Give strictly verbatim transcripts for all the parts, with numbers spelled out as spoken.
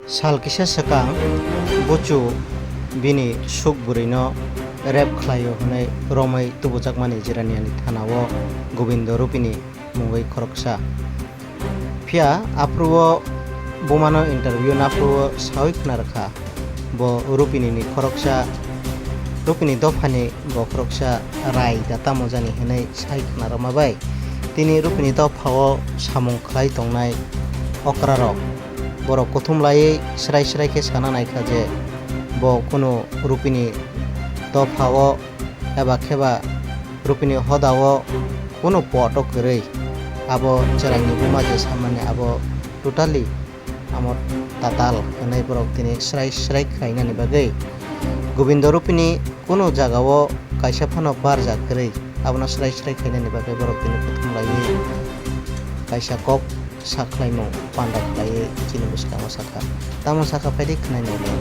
Sal kisa swkang buchu bini suk bwrwino rape khlaio hwnwi romwi tubujakmani Jiraniani thanao Gobindo Rupini mungwi khoroksa. Phiya aphuru o bumano interview naphuru o sawi khna rwkha, bo Rupinini khoroksa, Rupini dophani bo khoroksa rai da tamo jani hwnwi sai khna rwma bai. Tini Rupini dophao samung khlai tongnai okrarok borok kuthum laiwi srai srai khe sana naikha je bo kunu Rupini dophao eba kheba Rupini hodao kunu poto kwrwi. Abo chwraini buma je samani abo totally amo tatal hwnwi borok tini srai srai khlainani bagwi Gobindo Rupini kunu jagao kaisa phano barjak kwrwi, abono srai srai khlainani bagwi borok tini kuthum laiwi kaisa kok sa khlaimung panda khlaiwi chini bwskango sakha. Tamo sakha phaidi khwnai nailai.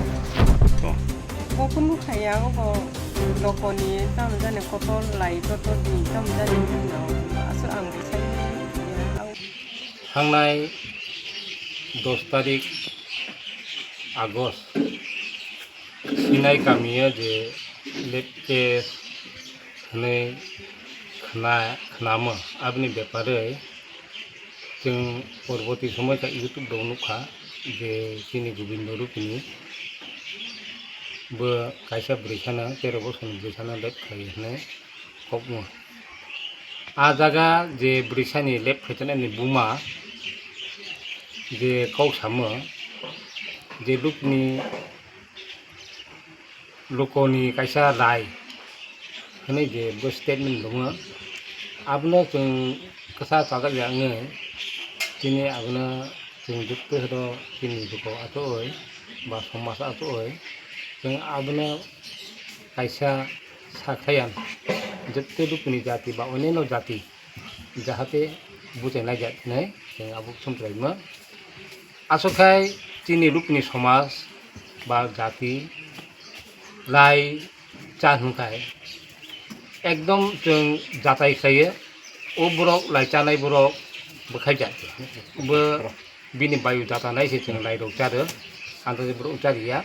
Bo kunu khaya obo dokoni tamo jani kotor lai kotor di tamo jani hwnwi aswk ang bwsai. Thangnai dos tarik August Sinai kamio je rape case hwnwi khna-, khnamo aboni bepare chwng porborti somoisa YouTube rok nukha je chini Gobindo Rupini bo kaisa bwrwi sano, tero bosor ni bwrwi sano rape khlai hwnwi kokno. A jaga je bwrwisani lep khaichanani buma je kok samo, je lukni, lukoni kaisa rai hwnwi je bo statement tongo, abono chwng kwsa chajak ya wngwi tini abono chwng jukte hwno chini luku achugwi ba somaj achugwi chwng abono kaisa sakhayan, jotto lukuni jati ba onyaino jati jahate buchainai jat hinwi chwng abo sumchwlaima. Aswk khai chini lukuni somaj ba jati lai cha hwnkhai ekdom chwng jatai khlaiyo, o borok lai chanai borok bwkhai jat bo. Bini bayu jata nai se chwng lai rok charo, ang to borok chariya.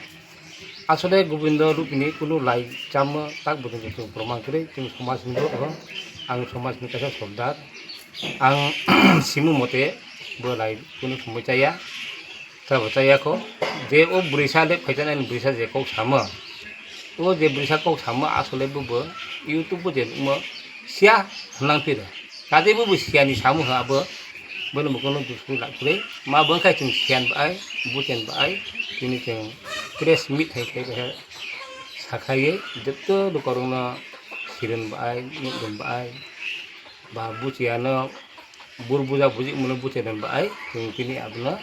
Asole Gobindo Rupini kunu lai chamo tak bo chwng proman kwrwi, chwng somaj ni borok, ang somaj ni kaisa sordar, ang simu mote bo lai kunu somoi chaya, ta bo chaya kho. Je o bwrwisa le phaijak nani bwrwisa je kok samo, o je bwrwisa kok samo asole bo bo YouTube bo je mo siya hwnang piro. Kajai bo bo siyani samu ha abo, bono bo kono dusku lak kwrwi. Ma bo khai chwng siyan bai, buchen bai, tini chwng press meet hai khai khai sakhaiwi jotto lukorokno siren bai, nukdon bai, ba buchiyano bur buja buji mono buchen bai, chwng tini abono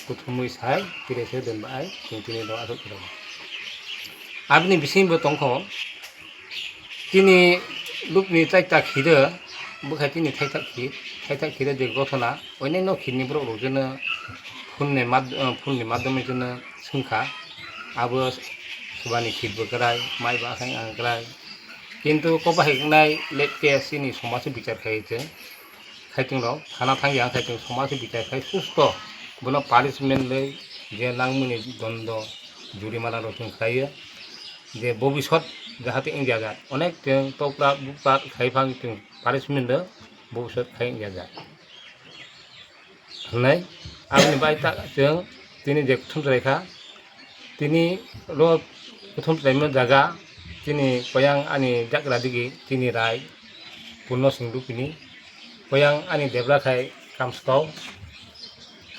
kuthumwi sai press e don bai, chwng tini no aswk kwrwi. Aboni bisingo tongkho. Tini lukni chaita khiro, bwkha tini thaithak khir, thaithak khiro je gothona, oineno khirni borok rok jeno phone ni mad-, eh, phone ni madhyome jeno swngkha, abo subani khir bo kwrai, mai bo akhai ang kwrai. Kintu kobo hai wngnai late case chini somaj o bichar khai se. Khaichwng rok thana thang ya, khaichwng somaj o bichar khai susto bono punishment le je nangmani dondo jurimana rok chwng khlaiyo, je bobisot jahate wngya jak, onek chwng topra bupra khai phang chwng punishment le bobisot khai wngya jak hwnwi. Aboni bai ta chwng tini je kuthum chwrai kha, tini ro kuthum chwraima jaga, tini koyang ani jagra digi, tini rai Purno Singh Rupini, koyang ani debra khai Kamskau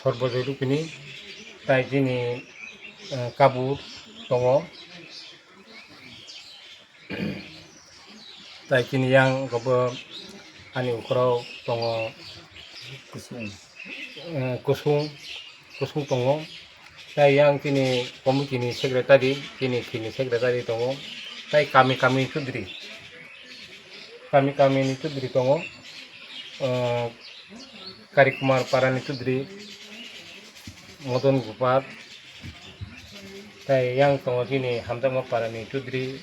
Sorbojoy Rupini, tai tini, eh, Kabur tongo. Tai chini yang kobo ani ukhorok tongo, kusung, eh, kusung, kusung tongo. Tai yang chini committee ni secretary, chini khini secretary tongo. Tai kami kami chudri, kami kami ni chudri tongo. Eh, Kari Kumar Parani Chudri, Modon Gopal, tai yang tongo chini hamjakma parani Chudri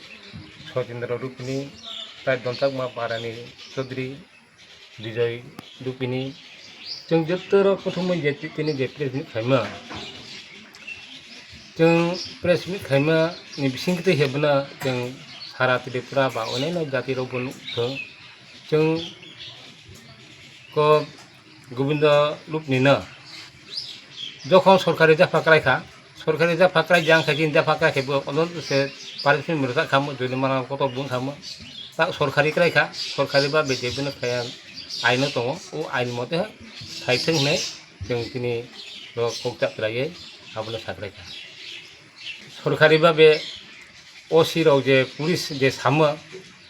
Sojendra Rupini, tai donchakma parani Chudri Bijoy Rupini. Chwng joto rok kuthumwi je tini je press meet khaima, Chwng press meet khaima ni bising twi hai bono chwng sara Tripura ba onyaino jati rok bo nukthung. Chwng ko Gobindo Rupni no jokhon sorkari japha kwlai kha, sorkari japha kwlai jang khe chini japha kwlai khe bo odon se punishment rwjak kha mo, jorimana kotor bung kha mo. Ta sorkari kwlai kha, sorkari ba B J P no khlai aino tongo, o ain mote khai thung hinwi chwng tini rok kok chap kwlaiwi abono sa kwlai kha. Sorkari ba be O C rok je police je samo,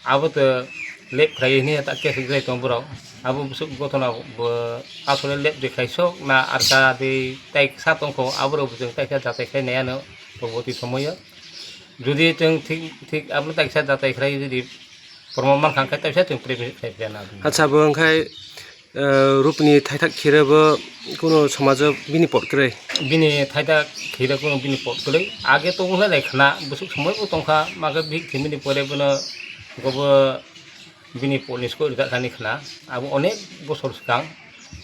abo to lep khlai hini ta case rijai tong borok. Abo bwswk gotona bo asole lep je khlai sok na arka de tai sa tong kho, abo rok bo chwng taisa jatai khlai nai ano porborti somoyo. Jodi chwng thik thik abo taisa jatai khlai jodi pormo man kha khe taisa chwng private khlai pya na. Acha, bo wngkhai eh, Rupni thaithak khire bo kuno somajo bini pot kwrwi. Bini thaithak khire kuno bini pot kwrwi. Age to wngna nai khna, bwswk somoi bo tongkha, mage bihik thimini pore bono gobo bini pot ni siko rijak thani khna. Abo onek bosor swkang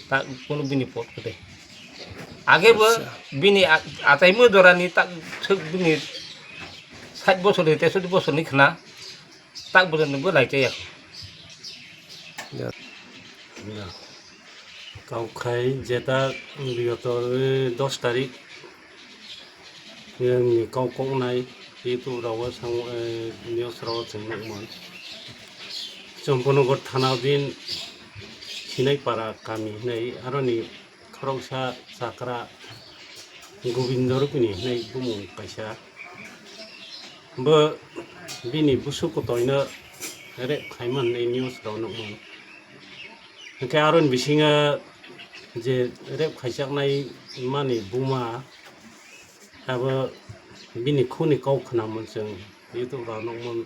ta kuno bini pot kwrwi. Age bo Acha. Bini a-, achaimo jorani ta swk bini sait bosor ni, tesot bosor ni khna. Tak bwrwino bo lai chaya. Ya. Ya. Kok khai jeta bigoto, eh, dos tarik, yang ni kok koknai, itu rawa sang, eh, news rawa chwng nukmon. Chomponogo thana din Sinai para kami hinai aroni khoroksa chakra Gobindo Rupini hinwi bumung kaisa. Bo bini busu kotoino rape khaima hinwi news rok nukmano. Hinkhe aroni bisingo je rape khaijaknai mani buma abo bini khuni kok khwnamon chwng. YouTube rok nukmani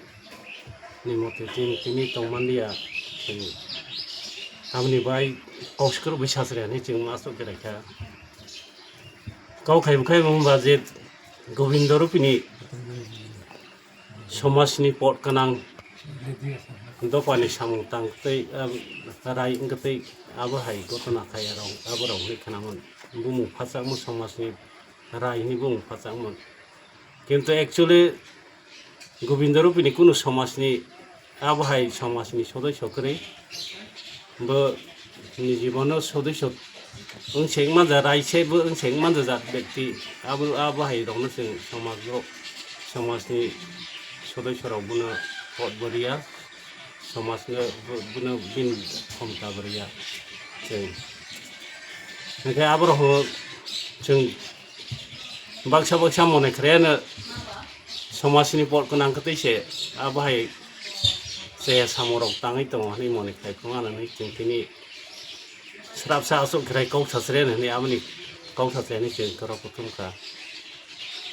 mote chini tini tongmanliya, chini. Aboni bai kausikrok bai sachwrani chwng ma aswk berai kha. Kok khai bwkhai wngba je Gobindo Rupini somajni pot gwnang dophani samung tang tei, ah, rai wngtei abo hai gotona khai aro abo rok hinwi khwnamani bumung phachakma somajni rai hinwi bumung phachakma. Kintu actually Gobindo Rupini kunu somajni, abo hai somajni sodosyo kwrwi. Bo niji bono sodosyo wngse wngmanja, raise bo wngse wngmanja jat bekti. Abo, abo hai rokno chwng somaj rok, somajni sodosyo rok bono pot bo riya, somajno bo, bono bini khomta bo riya chwng. Hinkhe aborokno chwng baksa baksa mone khlaiyano somajni pot gwnang kwtwi se abo hai chaya samung rok tangwi tongo hinwi mone khlai phuru ano hinwi chwng tini srapsa aswk khlai kok sachre hinwi aboni kok sachre hinwi chwng kwrwk kuthum kha.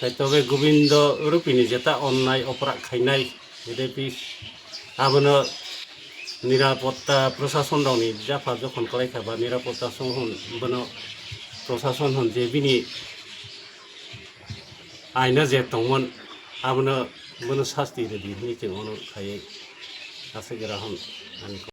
Tei tobe Gobindo Rupini jeta onnai oprak khainai, rape, abono nirapotta prosason rokni japha jokhon kwlai kha ba nirapotta song hwn bono prosason hwn je bini aino je tongmon abono bono sasti rwdi hinwi chwng ono khaiwi aswk gra hwn ani.